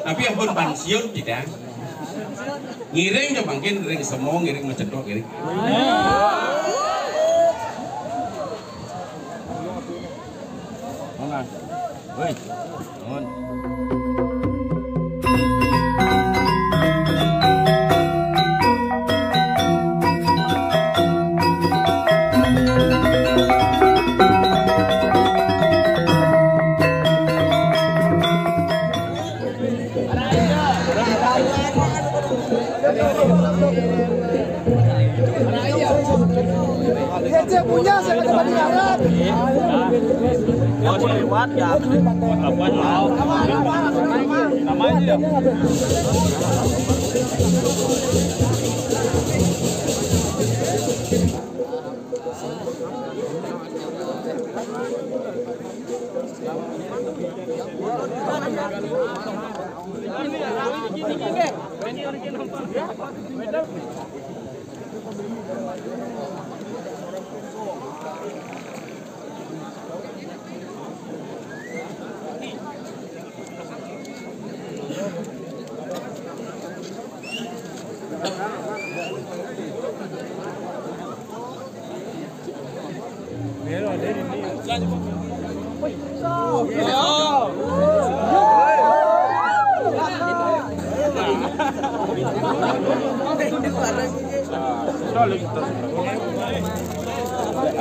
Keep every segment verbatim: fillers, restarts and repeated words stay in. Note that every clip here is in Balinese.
Tapi ampun pensiun tidak. Ngiring ke mangkin, ngiring semua, ngiring macedok, ngiring. Mana? Woi, bangun. Dia punya saya kata banding Arab. Yang mau lewat ya. Apa tahu? Namanya dia.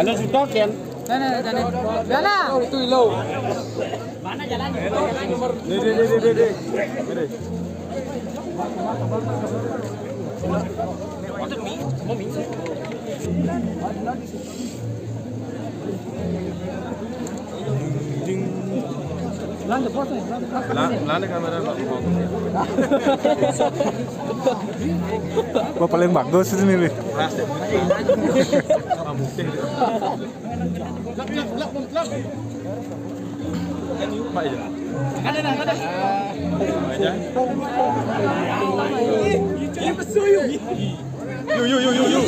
Ano sudah, Ken? Sana, sana. Sana. Itu lo. Mana jalannya? Deh, deh, deh, deh, deh. Deh. Belanda, belanda kamera, Pak. Wah, paling bagus ini nih. Plastik. Pak, ya. Ada, ada, ada. Aja. Ini pesuyu. Yu, yu, yu, yu, yu.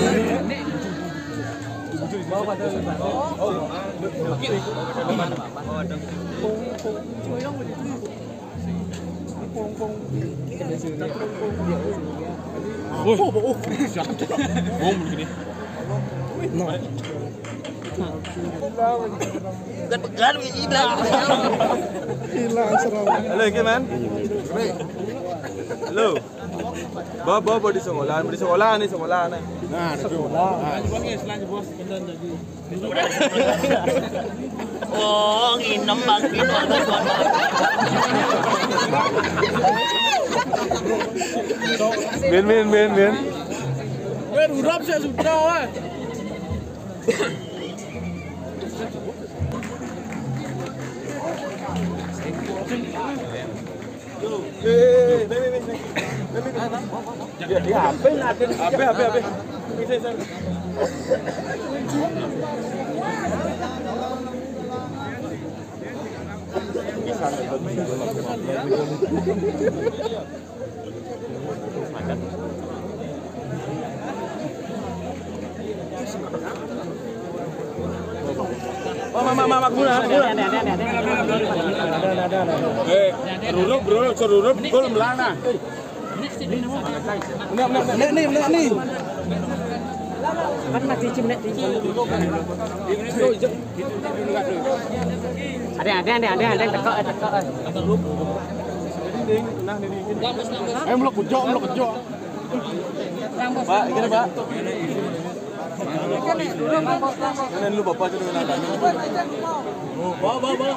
Woi, oh, oh, siap. Bom gini. No. Bukan pegal, ini. Hilang serau. Halo, iki, Man. Halo. Bawa, bawa, bawa di sekolahan, di sekolahan nih, sekolahan nih. Nah, di sekolahan. Oh, nginem, Bang, nginem. Bin, bin, bin, bin. Weh, urap saya sudah, weh. Oh, mama, mama, mama, mama. Eh, rurup, bro, serurup, gol melana. Nek, nek, nek, nek, nek, nek. Kan masih cim, nek, cim. Ada, ada, ada, ada, ada, teko, teko. Eh, melok kujok, melok kujok. Pak, gini, Pak. Ini dulu Bapak itu dengan anaknya. Bawa, bawa, bawa.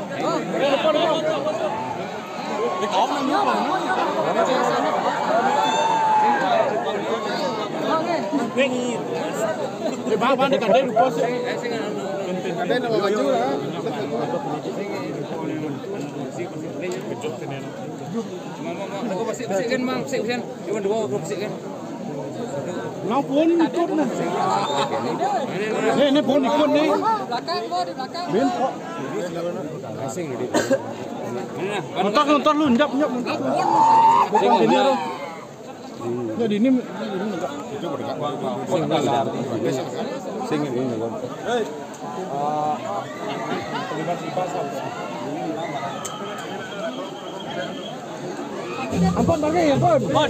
Eh, Bapak, ini kan dia lupa sih. Ada yang mau maju lah. Mau, mau, mau. Aku pasti, pasti kan, Mang, pasti kan. Cuma dua, aku pasti kan. Nang pun ikut nih. Nih, nih pun ikut nih. Belakang, Bo, di belakang. Min kok. Nonton, nonton lu, njap, njap, nonton. Bukan ini, Ro. Ya, di ini, ini enggak. Sing ini, Bo. Ampun, Bang, ampun. Ampun.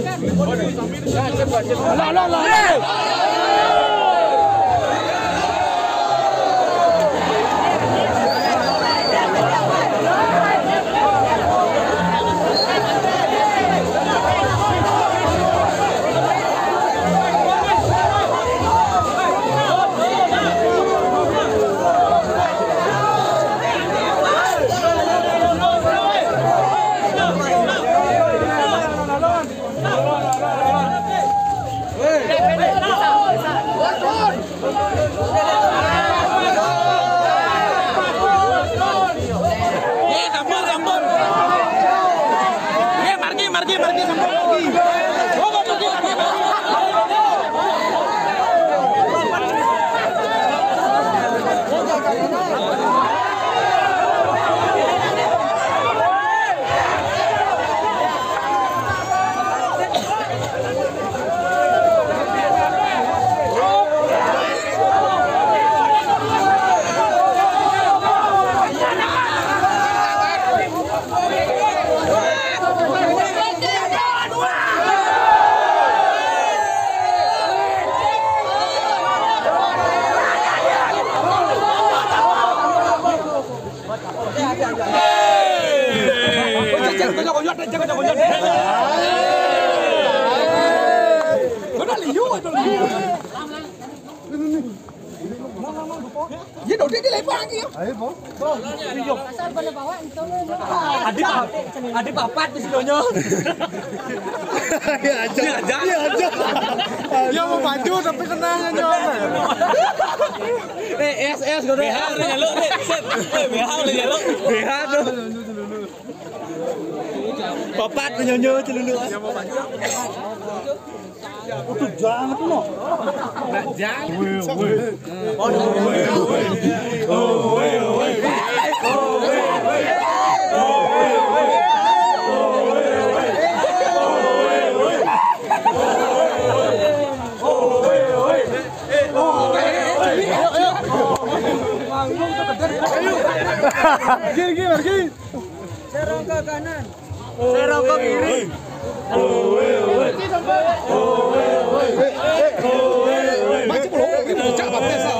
Alah, alah, alah, alah. Eh, sampun, sampun. Eh, margi, margi, margi, sampun, margi. Oh, margi, margi, margi. Iya, dong, dia dilempar lagi, ya. Ayo, Bang. Asal pada bawa itu. Adi, adi papat di sidonyo. Iya aja. Iya aja. Iya aja. Dia mau maju tapi kena nyonya. Eh, S S, gue B H udah nyeluk, deh. Set. Eh, B H udah nyeluk. B H tuh. Papat nyonyo celulu. Udah jangan tuh, no. Jangan. Gini, gini, gini. Serong ke kanan. Serong ke kiri. Macam lo, ini bocah baptis, ah.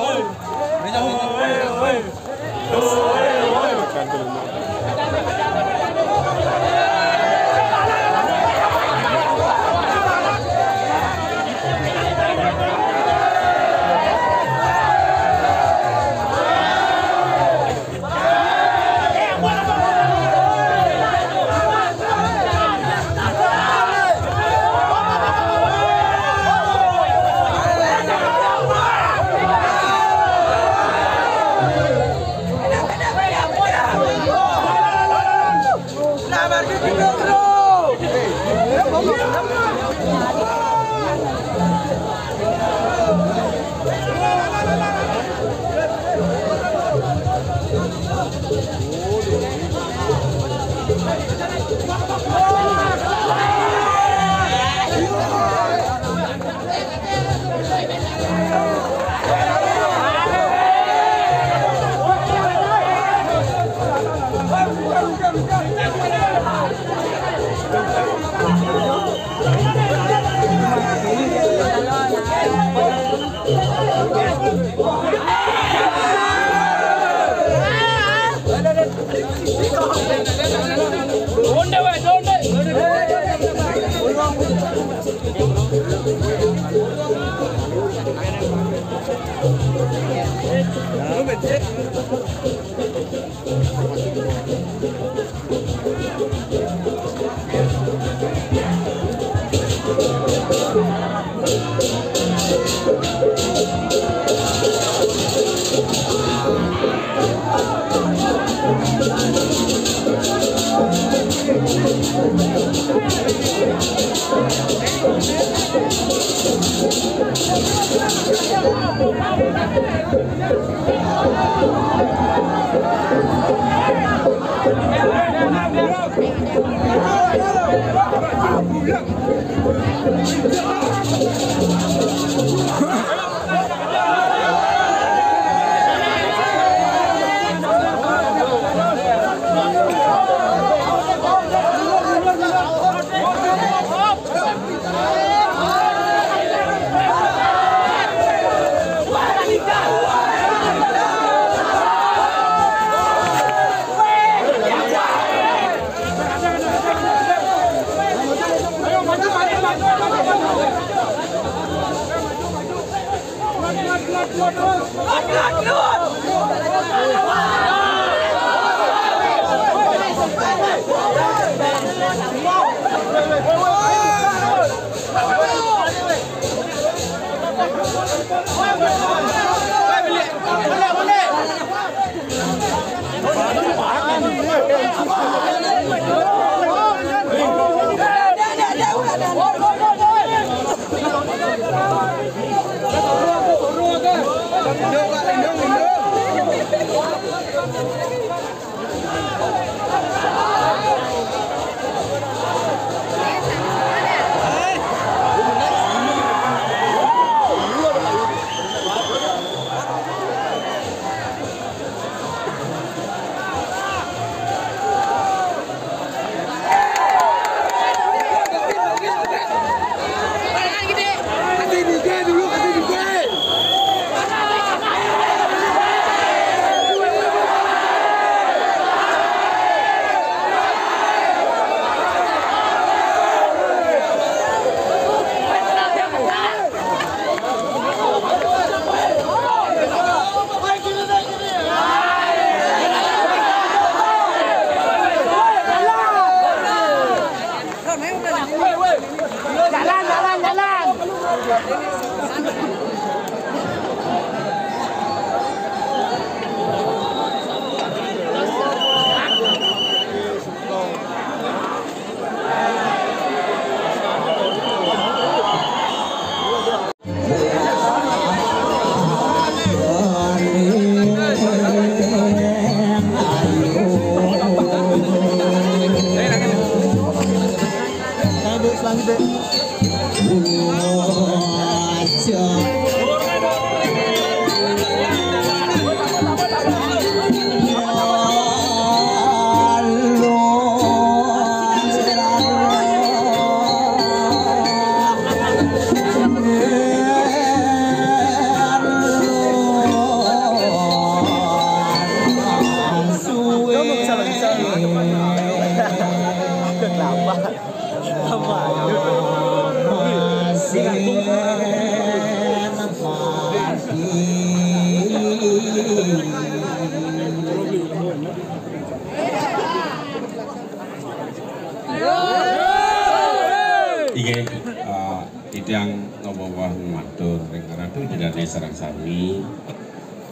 Inggih, eh, titiang nampa wah matur ring Ratu Bidane sareng sami.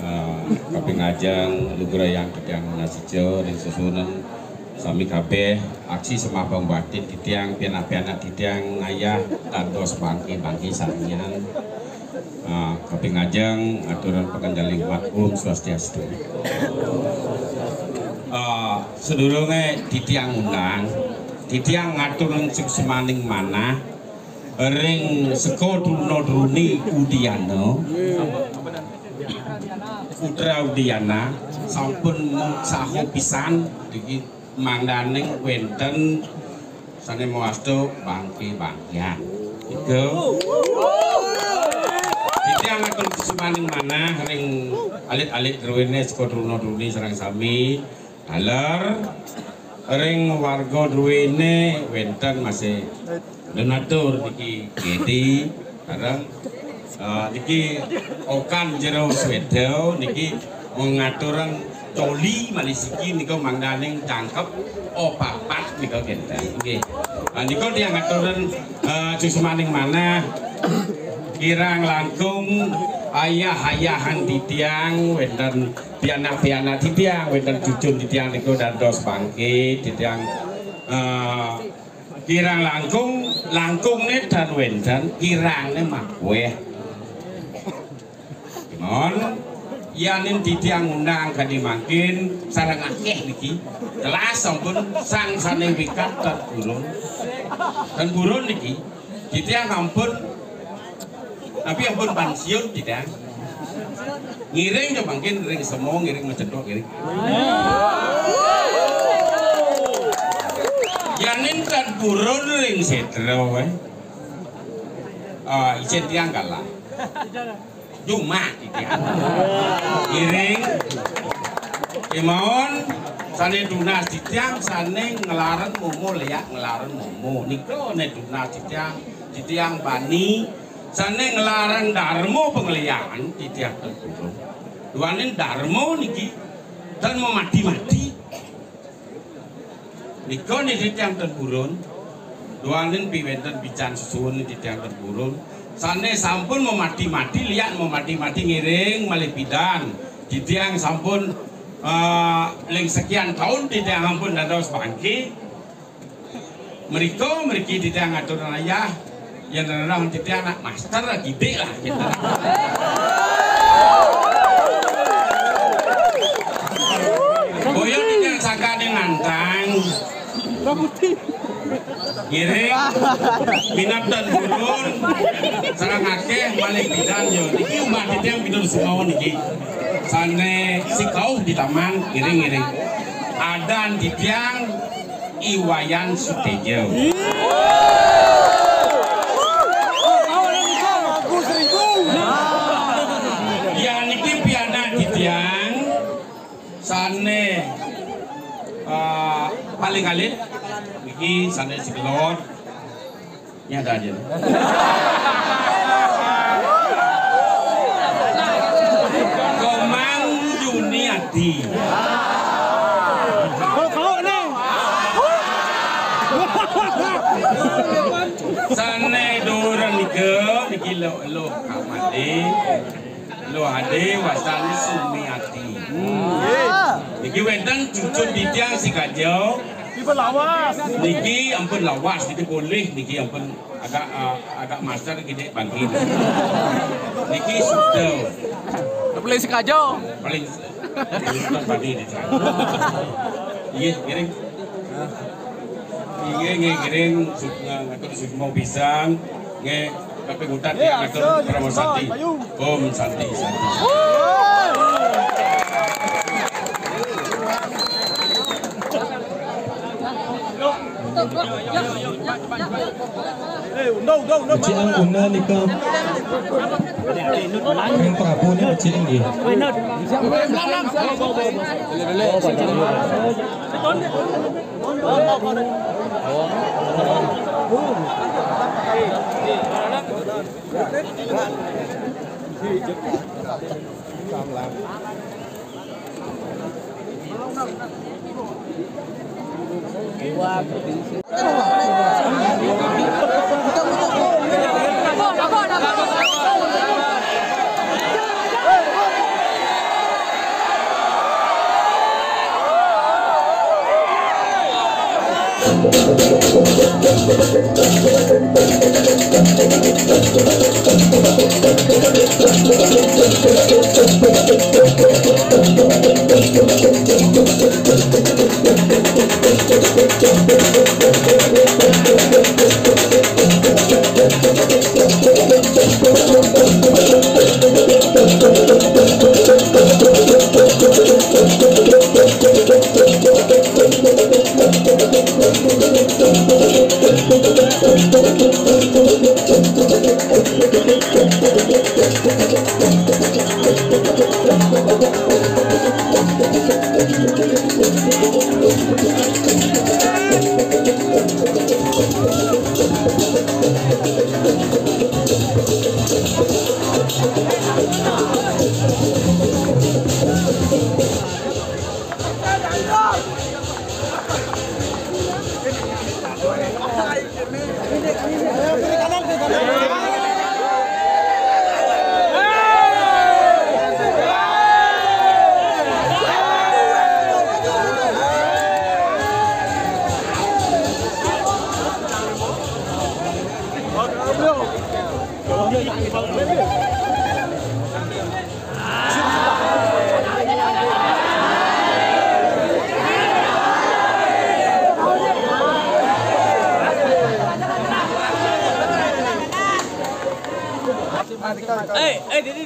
Eh, kaping ajeng lugrayang titiang nunas ica ring sesuunan sami kabeh, aksi semah pambatin titiang, pianak-pianak titiang ngayah dados bangke-bangke samian. Eh, kaping ajeng aturang pakanjaling hormat, Om Swastiastu. Eh, sadurunge titiang ngundang, titiang ngaturang suksmaning manah ring Seka Druna Druni Udiana, Putra Udiana, sampun mutsaha pisan niki mangdaning wenten sane mawasta bangke-bangkean. Nika titiang ngatur suksmaning manah ring alit-alit druene Seka Druna Druni sareng sami. Taler ring warga druene wenten masih donatur niki Gedi, sareng, eh, niki Okan Jero Sweda niki ngaturang coli malih siki nika mangdaning jangkep O papat nika kenten. Nggih. Nah, nika titiang ngaturang, eh, suksmaning manah kirang langkung ayah-ayahan titiang wenten pianak-pianak titiang, wenten cucun titiang niku dados bangke, titiang, eh, kirang langkung, langkungne tan wenten, kirangne makweh. Nun, yanin titiang ngundang kadi mangkin sareng akéh niki. Kelas sampun sang sané wikan tan purun. Tan purun niki. Titiang ampun, tapi ampun pensiun titiang. Ngiring ya mangkin ring sema, ngiring macetok ngiring. Yanin tan purun ring sétra wé. Ah, icén tiang kalah. Cuma titiang. Ngiring. Kémaon sané tunas titiang sané ngelarang momo léak ngelarang momo. Nika né tunas titiang, titiang bani sané ngelarang darma pangléakan titiang ten purun. Duaning darma niki ten mamati-mati. Nika niki titiang ten purun. Duaning piwénten pican sesuwun titiang ten purun. Sané sampun mamati-mati, lian mamati-mati ngiring malih pidan. Titiang sampun, eh, ling sekian taun titiang sampun dados bangké. Mrika mriki titiang ngaturang ayah, yén rerang titiang anak master kidik lah gitu. Boyo titiang sangkaning nantang. Ngiring, minab tan purun, sareng akéh malih pidan yo. Niki umat titiang pidan semaun niki. Sané sikauh di taman, ngiring-ngiring. Adan titiang I Wayan Suteja. Ya niki pianak titiang sané, eh, paling alit niki sané sikelod. Nyata aja. Komang Juniati. Sané duren nika niki lo lo kamade. Lo ade wastané Sumiati. Niki wénten cucun titiang si kaja. Niki ampun lawas, niki polih, niki ampun agak, eh, agak master gede bangkit. Niki sudah. Paling sekaja. Paling paling tadi di sana. Iya, ngiring. Iya, nggih, ngiring. Suk-, ngatur sukma pisan. Nggih, kaping utat ya, ngatur Parama Santi. Om Santi, Santi. Becik ang una nika. Yang Prabu ni becik nggih.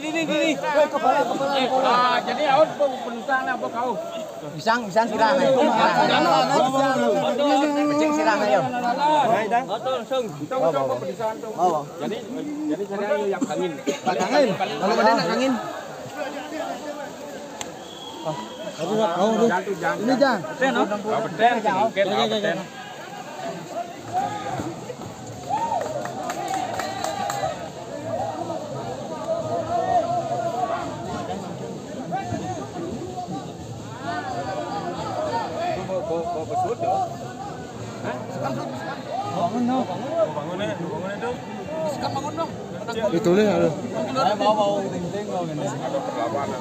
Ini, ini. Ah, jadi awak perusahaan apa kau? Pisang, pisang sirah, nah. Pisang sirah, nah, yo. Betul, langsung. Kita mau coba perusahaan tu. Jadi, jadi saya yang angin. Angin. Kalau ada nak angin. Aduh, nak tahu tu. Ini, Jang. Ten, no? Apa ten? Ten, apa ten? Bangun, no. Bangun, no. Bangun, no. Itu ni ada. Ada perlawanan.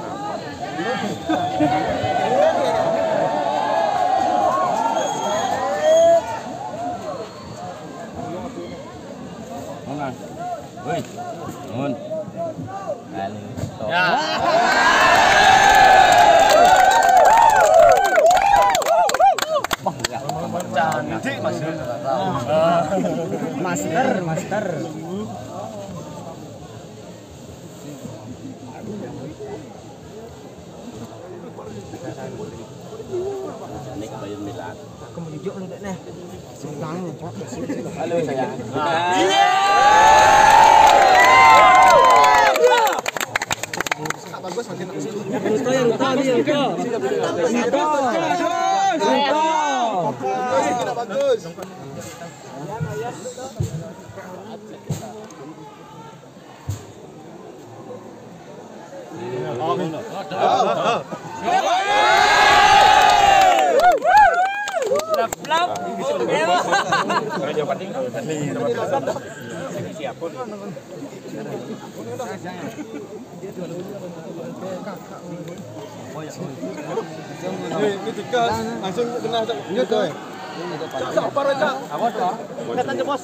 Mana? Woi, bangun. Balik. Stop. Ya. Cantik, Mas. Master, master. Ini kebayang bilang. Kamu jujur lu, Dek, nih. Halo, sayang. Bagus, makin bagus. Bagus. Ini, ini tiga, langsung kena, Cak. Lanjut, Cak. Cak, sabar, Cak. Apa, Cak? Kata aja, Bos.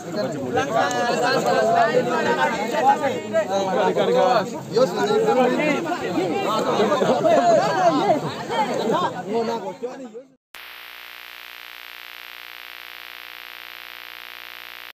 Yos, ini. Ngono kok, Cak, ini, Yos.